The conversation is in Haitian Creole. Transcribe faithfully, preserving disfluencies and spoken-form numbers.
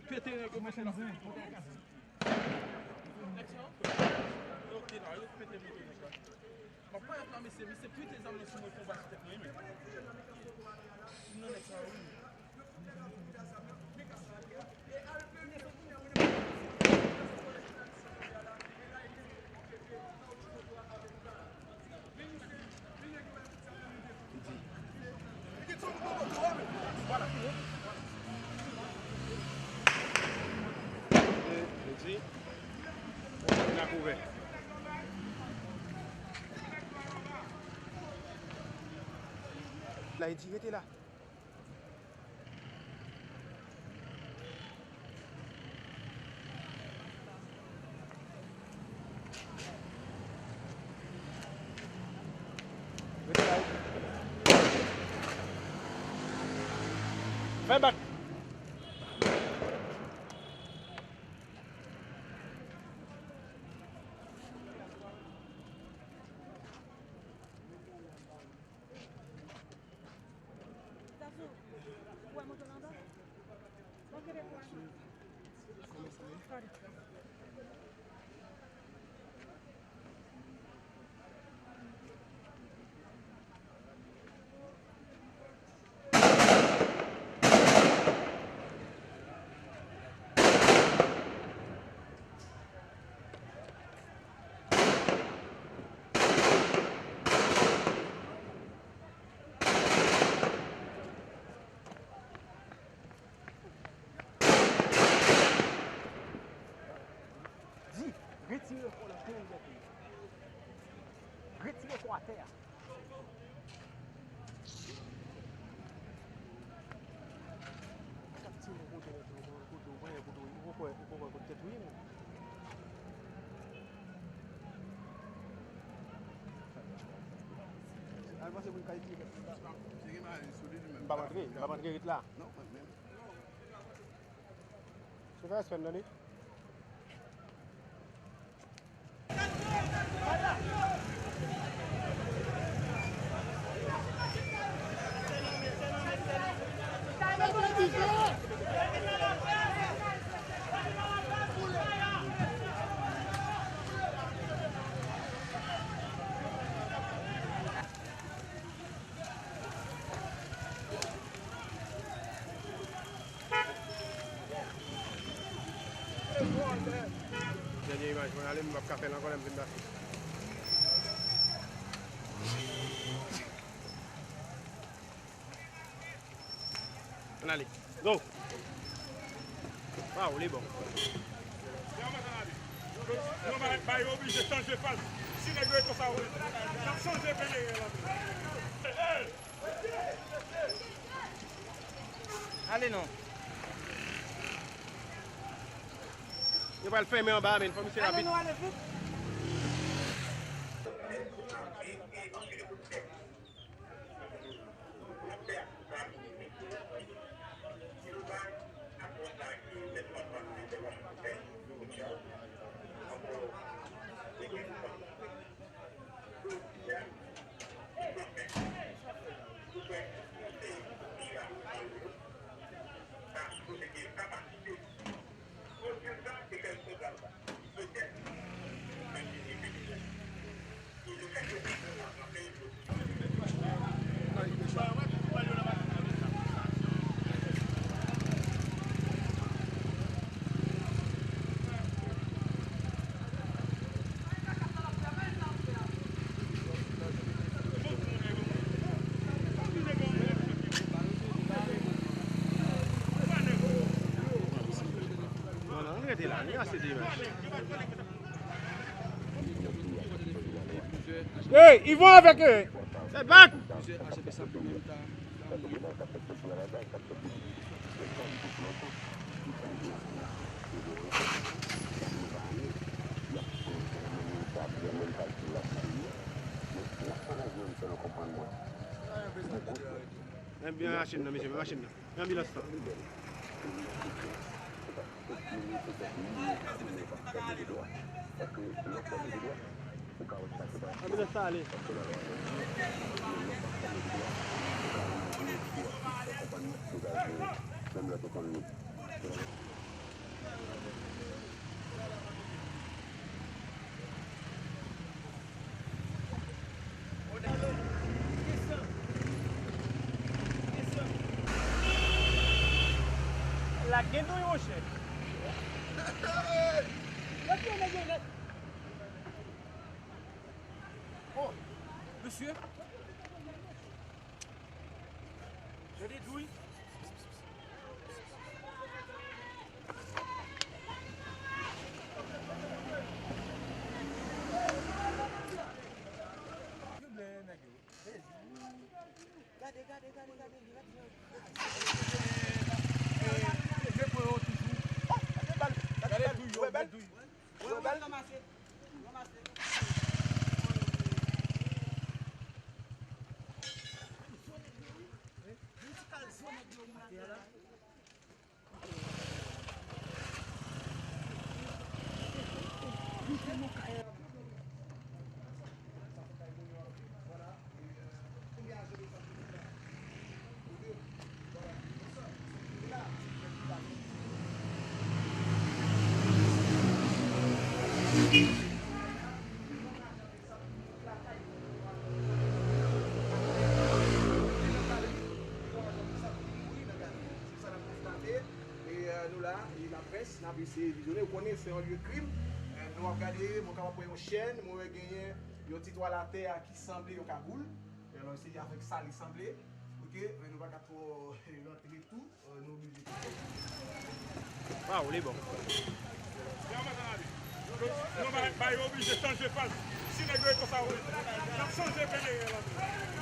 Pete nèg yo, mesye, la. Nèg sa yo? Ok, la, yo pete moto nèg la. M ap pale la, mesye, misye pete zam nan sou mwen, fè yon bal sou tèt mwen, wi, men. M nan nèg sa yo, wi. La, e di, rete la. Fè bak. Di, retire kò l atè, retire kò atè a. M p ap antre, m p ap antre ret la. Se pa respè m tande. Dènye imaj mwen ale, m p ap ka fè l ankò lè m vin pase. Ann ale. Go! Waw, li bon. Yo ba, ba yo oblije chanje faz. Si nèg yo konsa, y ap chanje peye la. Ale non. Yo pral fèmen anba, men fò misye rapid. Ale non, ale vit. Rete la, nou ase de imaj. Hey, ils vont avec eux. Fè bak. Men byen machin nan, mesye, men machin nan. Men anbilans lan. Anbilans sa ale. La gen douy, monchè. Oh, mesye. Gade douy. Gade, gade, gade, gade, li ret jwe. Jwe pou yo toujou. Oh, gade bal, gade bal. Douy, yo, gade douy. Wè bal. Ranmase. Ranmase. E, euh, nou la, e laprès, n ap eseye vizyonnen. Ou konnen se yon lye krim. Euh, nou ap gade, mwen kapab wè yon chèn, mwen wè genyen yon ti twal atè a ki sanble yon kagoul. E alò, se avèk sa li sanble. Oke, men nou pa ka twò rantre tou. Euh, nou oblije. Waw, li bon. Nou ba, ba yo oblije chanje faz. Si nèg yo konsa, y ap chanje peye la.